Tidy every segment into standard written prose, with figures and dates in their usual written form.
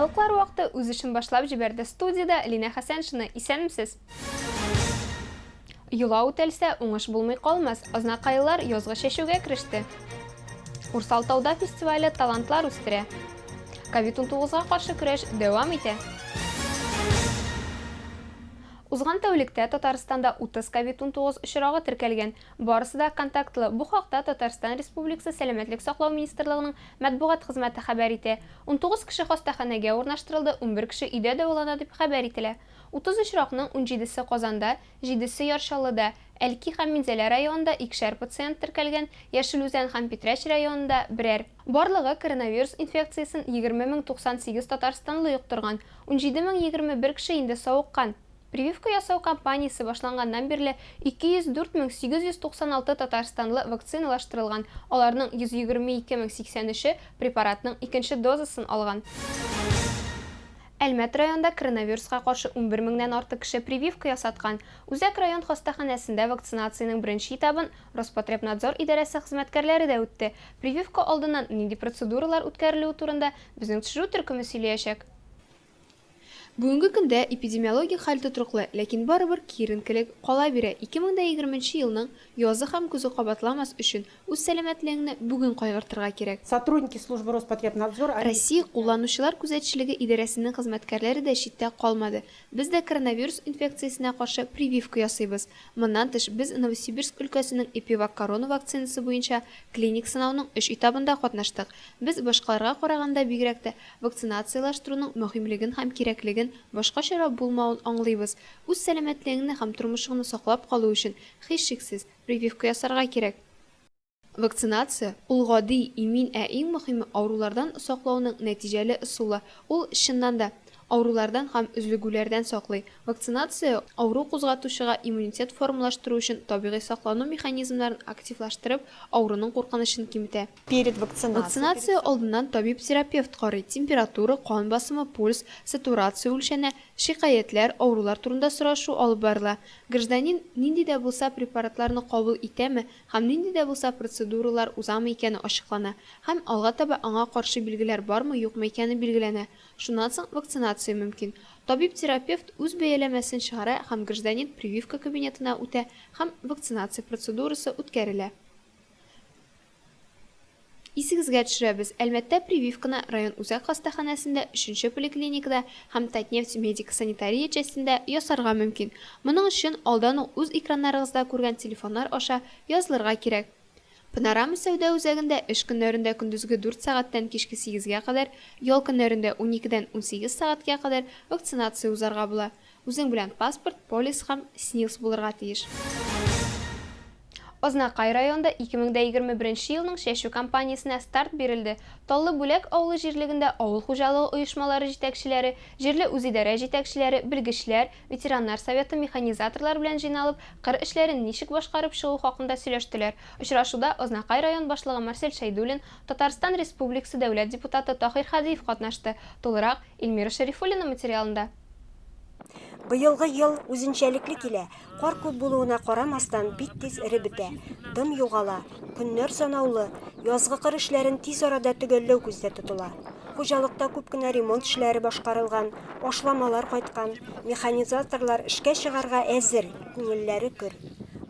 Яңалыклар вакыты үз эшен башлап җибәрде. Студиядә Линә Хәсәншина. Исәнмесез! Йола үтәлсә, уңыш булмый калмас. Азнакайлылар язгы чәчүгә кереште. Урсал тауда фестивале талантлар үстерә. Ковид-19 га каршы көрәш дәвам итә. Узган тәүлектә Татарстанда 30 ковид-19 очрагы теркәлгән. Барысы да контактлы. Бу хакта Татарстан Республикасы Сәламәтлек саклау министрлыгының матбугат хезмәте хәбәр итә. 19 кеше хастаханәгә урнаштырылды, 11 кеше өйдә дәвалана дип хәбәр ителә. 30 очракның унҗидесе Казанда, җидесе Яр Чаллыда, Әлки һәм Минзәлә районында икешәр пациент теркәлгән, Яшел Үзән һәм Питрәч районында, берәр. Барлыгы коронавирус инфекциясен 20 098 татарстанлы йоктырган, 17 021 кеше инде савыккан. Прививка ясау кампаниясе башланганнан бирле 204 896 татарстанлы вакциналаштырылган, аларның 122 083-е препаратның икенче дозасын алган. Әлмәт районында коронавируска каршы 11 меңнән артык кеше прививка ясаткан. Үзәк район хастаханәсендә вакцинациянең беренче этабын Роспотребнадзор идарәсе хезмәткәрләре дә үтте. Прививка алдыннан нинди процедуралар үткәрелүе турында безнең төшерү төркеме сөйләячәк. Бүгенге көндә эпидемиологик хәл тотрыклы, ләкин барыбер киеренкелек кала бирә. 2020 нче елның язы һәм көзе кабатламас өчен үз сәламәтлегеңне бүген кайгыртырга кирәк. Сотрудники службы Роспотребнадзора они. Россия кулланучылар күзәтчелеге идарәсенең хезмәткәрләре дә читтә калмады. Без дә коронавирус инфекциясенә каршы прививка ясыйбыз. Моннан тыш, без Новосибирск өлкәсенең ЭпиВакКорона вакцинасы буенча клиник сынауның өч этабында катнаштык. Без башкаларга караганда бигрәк тә вакцинацияләштерүнең мөһимлеген һәм кирәклеген, башка чара булмавын аңлыйбыз. Үз сәламәтлегеңне һәм тормышыңны саклап калу өчен, һичшиксез, прививка ясарга кирәк. Вакцинация, ул гади, имин, ә иң мөһиме, авырулардан саклауның нәтиҗәле ысулы. Ул, чыннан да, авырулардан һәм өзлегүләрдән саклый. Вакцинация, авыру кузгатучыга иммунитет формалаштыру өчен табигый саклану механизмнарын активлаштырып, авыруның куркынычын киметә. Перед вакцинацией. Вакцинация алдыннан табиб-терапевт карый, температура, кан басымы, пульс, сатурация үлчәнә, шикаятьләр, авырулар турында сорашу алып барыла. Гражданин нинди дә булса препаратларны кабул итәме һәм нинди дә булса процедуралар узамы икәне ачыклана һәм алга таба аңа каршы билгеләр бармы-юкмы икәне билгеләнә. Шуннан соң вакцинация мөмкин. Табиб-терапевт үз бәяләмәсен чыгара һәм гражданин прививка кабинетына үтә һәм вакцинация процедурасы үткәрелә. Исегезгә төшерәбез, Әлмәттә прививканы район үзәк хастаханәсендә, өченче поликлиникада һәм Татнефть медико-санитария частендә ясарга мөмкин. Моның өчен алдан ук үз экраннарыгызда күргән телефоннар аша язылырга кирәк. Панорама сәүдә үзәгендә эш көннәрендә көндезге дүрт сәгатьтән кичке сигезгә кадәр, ял көннәрендә уникедән 18 сәгатькә кадәр вакцинация узарга була. Үзең белән паспорт, полис һәм СНИЛС булырга тиеш. Азнакай районында 2021 елның чәчү кампаниясенә старт бирелде. Таллы Бүләк авылы җирлегендә авыл хуҗалыгы оешмалары җитәкчеләре, җирле үзидарә җитәкчеләре, белгечләр, ветераннар советы механизаторлар белән җыйналып, кыр эшләрен ничек башкарып чыгу хакында сөйләштеләр. Очрашуда Азнакай район башлыгы Марсель Шәйдуллин, Татарстан Республикасы дәүләт депутаты Таһир Һадиев катнашты. Тулырак, Эльмира Шәрифуллина материалында. Быелгы ел үзенчәлекле килә. Кар күп булуына карамастан, бик тиз эреп бетә. Дым югала. Көннәр санаулы. Язгы кыр эшләрен тиз арада төгәлләү күздә тотыла. Хуҗалыкта күп кенә ремонт эшләре башкарылган, ашламалар кайткан. Механизаторлар эшкә чыгарга әзер, күңелләре көр.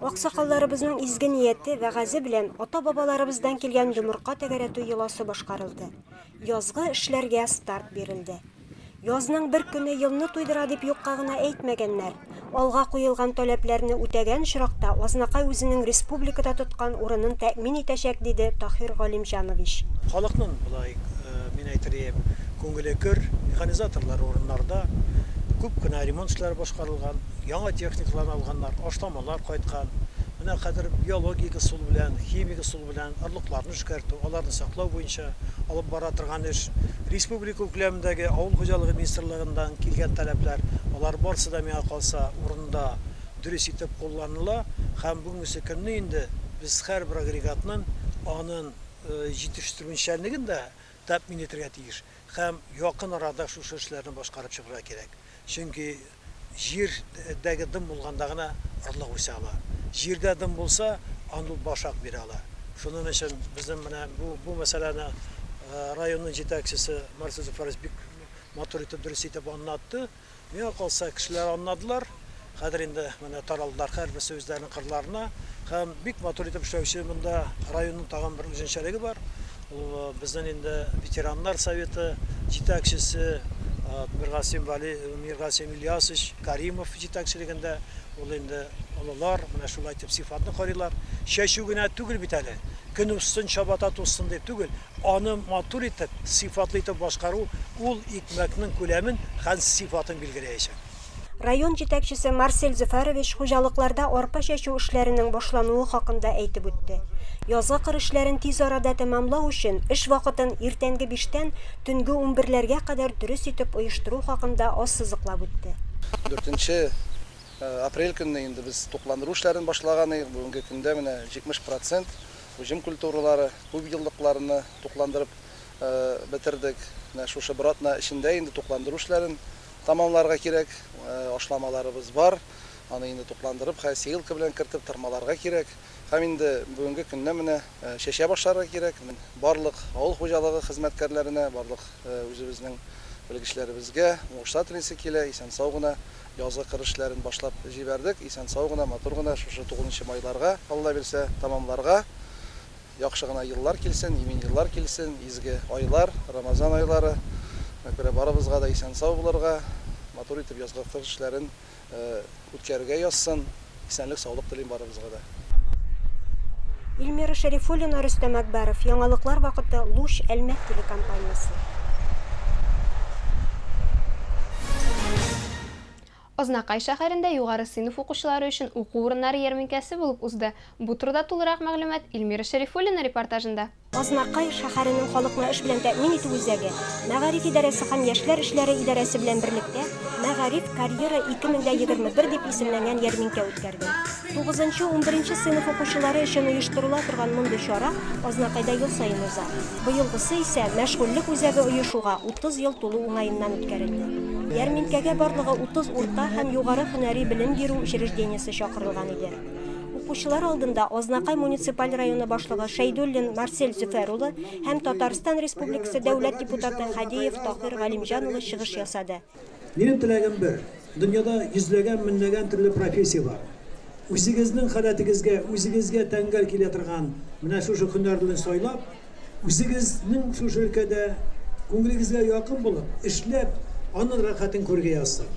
Аксакалларыбызның изге нияте, вәгазе белән ата-бабаларыбыздан килгән йомырка тәгәрәтү йоласы башкарылды. Язгы эшләргә старт бирелде. Язның бер көне елны туйдыра дип юкка гына әйтмәгәннәр. Алга куелган таләпләрне үтәгән очракта Азнакай үзенең республикада тоткан урынын тәэмин итәчәк, диде Таһир Галимҗанович. Халыкның болай, мин әйтер идем, күңеле көр, механизаторлар урыннарда, күп кенә ремонт эшләре башкарылган, яңа техникаларны алганнар, ашламалар кайткан. Менә хәзер биологик ысул белән, химик ысул белән орлыкларны эшкәртү, аларны саклау буенча алып бара торган эш, республика күләмендәге авыл хуҗалыгы министрлыгыннан килгән таләпләр, алар барысы да, миңа калса, урында дөрес итеп кулланыла һәм бүгенгесе көнне инде без һәрбер агрегатның анын җитештерүчәнлеген дә тәэмин итәргә тиеш һәм якын арада шушы эшләрне башкарып чыгарга кирәк. Чөнки җирдәге дым булганда гына орлык үсә ала. Җирдә дым булса, анда ул башак бирә ала. Шуның өчен безнең менә бу, бу мәсьәләне районның җитәкчесе Марсель Зөфәрович бик Матур итеп, дөрес итеп аннатты. Миңа калса, кешеләр аннадылар. Хәзер инде менә таралдылар һәрберсе үзләренең кырларына. Һәм бик матур итеп эшләүче монда районның тагын бер үзенчәлеге бар. Ул безнең инде ветераннар советы җитәкчесе Миргасим Вали, Миргасим Ильясович Каримов җитәкчелегендә ул инде олылар менә шулай итеп сыйфатны карыйлар. Чәчү генә түгел бит әле. Көн узсын, чабата тузсын дип түгел, Аны матур итеп, сыйфатлы итеп башкару ул икмәкнең күләмен һәм сыйфатын билгеләячәк. Район җитәкчесе Марсель Зөфәрович хуҗалыкларда арпа чәчү эшләренең башлануы хакында әйтеп үтте. Язгы кыр эшләрен тиз арада тәмамлау өчен эш вакытын иртәнге биштән төнге унберләргә кадәр дөрес итеп оештыру хакында ассызыклап үтте. Дүртенче апрель көнне инде без тукландыру эшләрен башлаган идек. Бүгенге көндә менә 70 процент уҗым культуралары, күпьеллыкларны тукландырып бетердек. Менә шушы бер атна эчендә инде тукландыру эшләрен тәмамларга кирәк. Ашламаларыбыз бар. Аны инде тукландырып, хәзер сеялка белән кертеп тырмаларга кирәк. Һәм инде бүгенге көндә менә чәчә башларга кирәк. Барлык авыл хуҗалыгы хезмәткәрләренә, барлык үзебезнең белгечләребезгә уңышлар телисе килә. Исән-сау гына язгы кыр эшләрен башлап җибәрдек. Исән-сау гына, матур гына шушы тугызынчы майларга, Алла бирсә, тәмамларга. Яхшы гына еллар килсен, имин еллар килсен, изге айлар, Рамазан айлары. Шуңа күрә барыбызга да исән-сау булырга, матур итеп язгы кыр эшләрен үткәрергә язсын. Исәнлек-саулык телим барыбызга да. Эльмира Шәрифуллина, Рөстәм Әкбәров, Яңалыклар вакыты, Луч, Әлмәт телекомпаниясе. Азнакай шәһәрендә югары сыйныф укучылары өчен уку урыннары ярминкәсе булып узды. Бу турыда тулырак мәгълүмат Эльмира Шәрифуллина репортажында. Азнакай шәһәренең халыкны эш белән тәэмин итү үзәге, мәгариф идарәсе һәм яшьләр эшләре идарәсе белән берлектә Мәгариф, карьера 2021 дип исемләнгән ярминкә үткәрде. Тугызынчы-унберенче сыйныф укучылары өчен оештырыла торган мондый чара Азнакайда ел саен уза. Быелгысы исә мәшгульлек үзәге оешуга 30 ел тулу уңаеннан үткәрелде. Ярминкәгә барлыгы 30 урта һәм югары һөнәри белем бирү учреждениесе чакырылган иде. Укучылар алдында Азнакай муниципаль районы башлыгы Шәйдуллин Марсель Зөфәр улы һәм Татарстан Республикасы дәүләт депутаты Хадиев Таһир Галимҗан улы чыгыш ясады. Минем теләгем бер, дөньяда йөзләгән, меңләгән төрле профессия бар. Үзегезнең халәтегезгә, үзегезгә тәңгәл килә торган менә шушы һөнәрне сайлап, Үзегезнең шушы өлкәдә күңелегезгә якын булып, эшләп, аның рәхәтен күрергә язсын.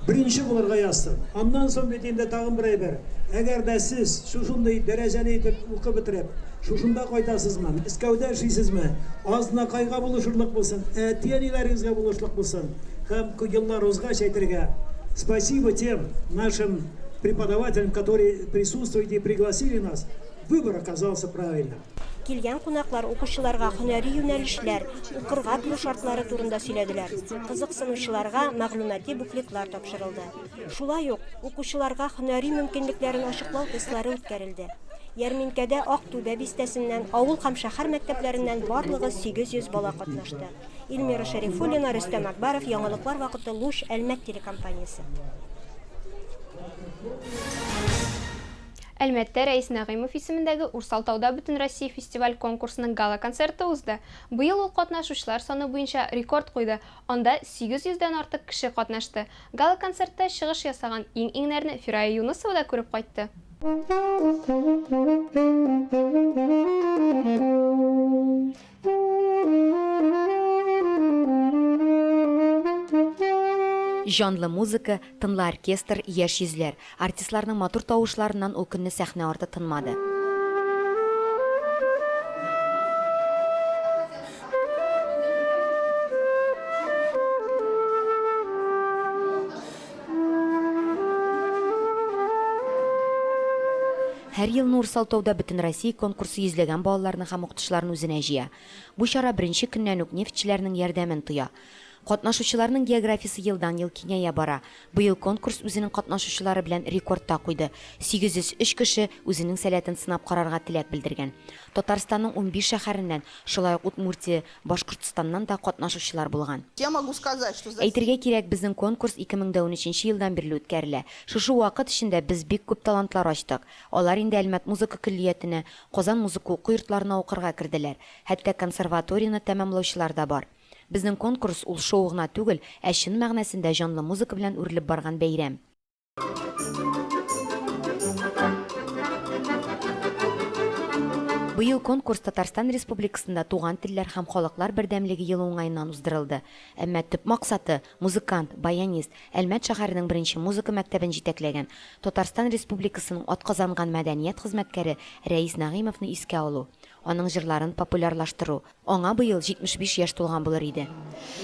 Беренче булырга язсын. Аннан соң бит инде тагын бер әйбер. Әгәр дә сез шушындый дәрәҗәле итеп укып бетереп, шушында кайтасызмы, Мәскәүдә эшлисезме, Азнакайга булышырлык булсын, әти-әниләрегезгә булышлык булсын һәм еллар узгач әйтергә, Спасибо тем нашим преподавателям, которые присутствуют и пригласили нас, выбор оказался правильным. Килгән кунаклар укучыларга һөнәри юнәлешләр, укырга керү шартлары турында сөйләделәр, кызыксынучыларга мәгълүмати буклетлар тапшырылды. Шулай ук, укучыларга һөнәри мөмкинлекләрен ачыклау тестлары үткәрелде. Ярминкәдә Актүбә бистәсеннән, авыл һәм шәһәр мәктәпләреннән барлыгы 800 бала катнашты. Эльмира Шәрифуллина, Рөстәм Акбаров, Яңалыклар вакыты, Луч, Әлмәт телекомпаниясе. Әлмәттә Рәис Нәгыймов исемендәге Урсалтауда Бөтенроссия фестиваль-конкурсының гала-концерты узды. Быел ул катнашучылар саны буенча рекорд куйды, анда 800 дән артык кеше катнашты. Гала-концертта чыгыш ясаган иң-иңнәрне Фирая Юнысова да күреп кайтты. Җанлы музыка, тынлы оркестр, яшь йөзләр. Артистларның матур тавышларыннан ул көнне сәхнә арты тынмады. Һәр елны Урсалтауда Бөтенроссия конкурсы йөзләгән балаларны һәм укытучыларны үзенә җыя. Бу чара беренче көннән үк нефтьчеләрнең ярдәмен тоя. Катнашучыларның географиясе елдан-ел киңәя бара. Быел конкурс үзенең катнашучылары белән рекорд та куйды, 803 кеше үзенең сәләтен сынап карарга теләк белдергән. Татарстанның 15 шәһәреннән, шулай ук Удмуртия, Башкортстаннан да катнашучылар булган. Я могу сказать, что за. Әйтергә кирәк, безнең конкурс 2013 елдан бирле үткәрелә. Шушы вакыт эчендә без бик күп талантлар ачтык. Алар инде Әлмәт музыка көллиятенә, Казан музыка уку йортларына укырга керделәр. Хәтта консерваторияне тәмамлаучылар да бар. Безнең конкурс ул шоу гына түгел, ә чын мәгънәсендә җанлы музыка белән үрелеп барган бәйрәм. Быел конкурс Татарстан Республикасында Туган телләр һәм халыклар бердәмлеге елы уңаеннан уздырылды. Әмма төп максаты, музыкант, баянист, Әлмәт шәһәренең беренче музыка мәктәбен җитәкләгән, Татарстан Республикасының атказанган мәдәният хезмәткәре Рәис Нәгыймовны искә алу, аның җырларын популярлаштыру, Аңа быел 75 яшь тулган булыр иде.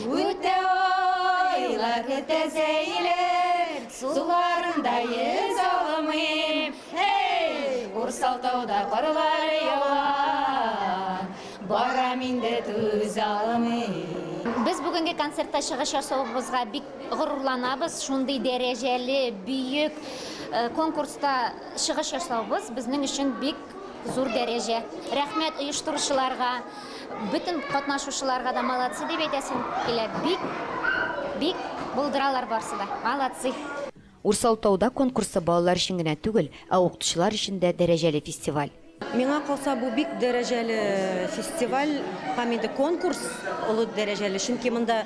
Үтә айлар, көтә зәйләр, Суларында йөзә алмыйм. Эй, Урсал тауда карлар ява, Барам инде түзә алмыйм. Без бүгенге концертта чыгыш ясавыбызга бик горурланабыз. Шундый дәрәҗәле, бөек конкурста чыгыш ясавыбыз безнең өчен бик Зур дәрәҗә. Рәхмәт оештыручыларга, бөтен катнашучыларга да молодцы дип әйтәсем килә. Бик, бик булдыралар барсы да. Молодцы! Урсал-тауда конкурсы балалар өчен генә түгел, ә укытучылар өчен дә дәрәҗәле фестиваль. Миңа калса, бу бик дәрәҗәле фестиваль һәм инде конкурс олы дәрәҗәле, чөнки монда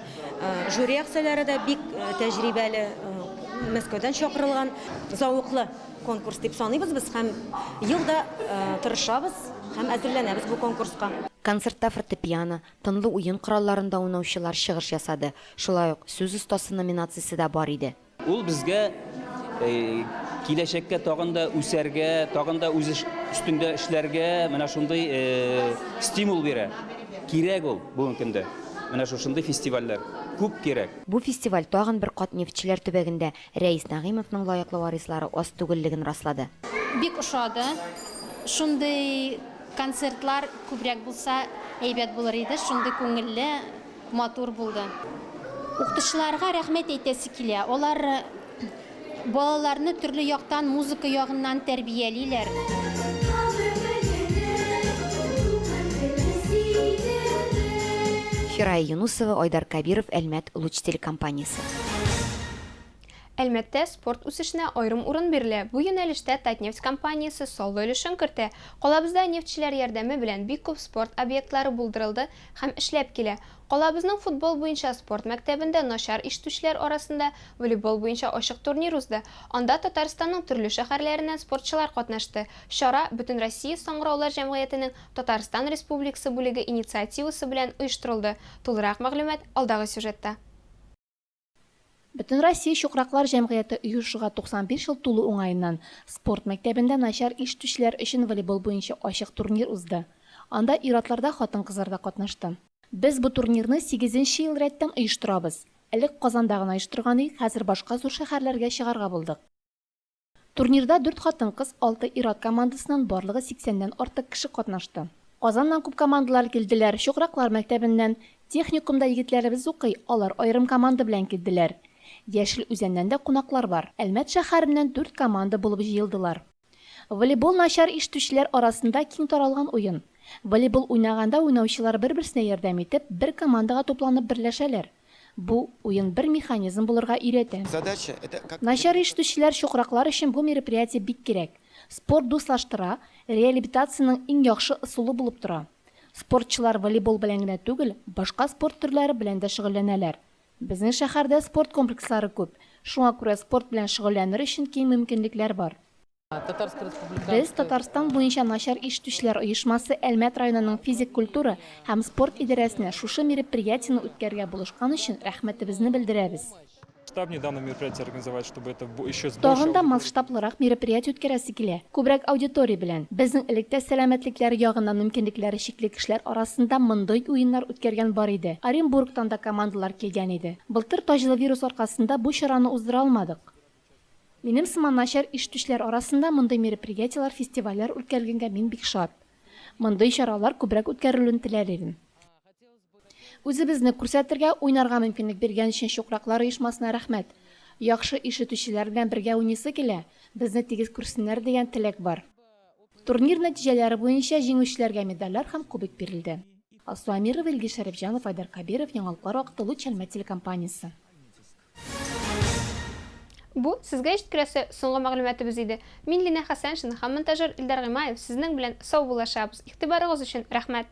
жюри әгъзалары да бик тәҗрибәле, Мәскәүдән чакырылган, зәвыклы. Конкурс дип саныйбыз без һәм ел да тырышабыз һәм әзерләнәбез бу конкурска. Концертта фортепиано, тынлы уен коралларында уйнаучылар чыгыш ясады. Шулай ук Сүз остасы номинациясе дә бар иде. Ул безгә киләчәккә тагын да үсәргә, тагын да үз өстеңдә эшләргә менә шундый стимул бирә. Кирәк ул бүгенге көндә. Менә шушындый фестивальләр күп кирәк. Бу фестиваль тагын бер кат нефтьчеләр төбәгендә Рәис Нәгыймовның лаеклы варислары аз түгеллеген раслады. Бик ошады. Шундый концертлар күбрәк булса, әйбәт булыр иде. Шундый күңелле, матур булды. Укытучыларга рәхмәт әйтәсе килә. Алар балаларны төрле яктан, музыка ягыннан тәрбиялиләр. Фирая Юнусова, Айдар Кәбиров, Әлмәт, Луч телекомпаниясе. Әлмәттә спорт үсешенә аерым урын бирелә. Бу юнәлештә Татнефть компаниясе саллы өлешен кертә. Калабызда нефтьчеләр ярдәме белән бик күп спорт объектлары булдырылды һәм эшләп килә. Калабызның футбол буенча спорт мәктәбендә начар ишетүчеләр арасында волейбол буенча ачык турнир узды. Анда Татарстанның төрле шәһәрләреннән спортчылар катнашты. Чара Бөтенроссия саңгыраулар җәмгыятенең Татарстан Республикасы бүлеге инициативасы белән оештырылды. Тулырак мәгълүмат алдагы сюжетта. Бөтенроссия чукраклар җәмгыяте оешуга 95 ел тулу уңаеннан, спорт мәктәбендә начар ишетүчеләр өчен волейбол буенча ачык турнир узды. Анда ир-атлар да, хатын-кызлар да катнашты. Без бу турнирны сигезенче ел рәттән оештырабыз. Элек Казанда гына оештырган идек, хәзер башка зур шәһәрләргә чыгарга булдык. Турнирда дүрт хатын-кыз, алты ир-ат командасыннан барлыгы сиксәннән артык кеше катнашты. Казаннан күп командалар килделәр, Чукраклар мәктәбеннән, техникумда егетләребез укый, алар аерым команда белән килделәр. Яшел Үзәннән дә кунаклар бар. Әлмәт шәһәреннән дүрт команда булып җыелдылар. Волейбол начар ишетүчеләр арасында киң таралган уен. Волейбол уйнаганда уйнаучылар бер-берсенә ярдәм итеп, бер командага тупланып берләшәләр. Бу уен бер механизм булырга өйрәтә. Начар ишетүчеләр, чукраклар өчен бу мероприятие бик кирәк. Спорт дуслаштыра, реалибитациянең иң яхшы ысулы булып тора. Спортчылар волейбол белән генә түгел, башка спорт төрләре белән дә шөгыльләнәләр. Безнең шәһәрдә спорт комплекслары күп, шуңа күрә спорт белән шөгыльләнер өчен киң мөмкинлекләр бар. Без, Татарстан буенча начар ишетүчеләр оешмасы Әлмәт районының физик культура һәм спорт идарәсенә шушы мероприятиене үткәрергә булышкан өчен рәхмәтебезне белдерәбез. Тагын да масштаблырак мероприятие үткәрәсе килә, күбрәк аудитория белән. Безнең элек тә сәламәтлекләре ягыннан мөмкинлекләре чикле кешеләр арасында мондый уеннар үткәргән бар иде. Оренбургтан да командалар килгән иде. Былтыр таҗлы вирус аркасында бу чараны уздыра алмадык. Минем сыман начар ишетүчеләр арасында мондый мероприятиеләр, фестивальләр үткәрелгәнгә мин бик шат. Мондый чаралар күбрәк үткәрелүен теләр идем. Үзебезне күрсәтергә, уйнарга мөмкинлек биргән өчен Чукраклар оешмасына рәхмәт. Яхшы ишетүчеләр белән бергә уйныйсы килә, безне тигез күрсеннәр дигән теләк бар. Турнир нәтиҗәләре буенча җиңүчеләргә медальләр һәм кубок бирелде. Алсу Әмирова, Илгиз Шәрипҗанов, Айдар Кәбиров, Яңалыклар вакыты, Луч Әлмәт телекомпаниясе. Бу, сезгә җиткерәсе соңгы мәгълүматыбыз иде. Мин Линә Хәсәншина һәм монтажер Илдар Гыймаев сезнең белән саубуллашабыз. Игътибарыгыз өчен рәхмәт!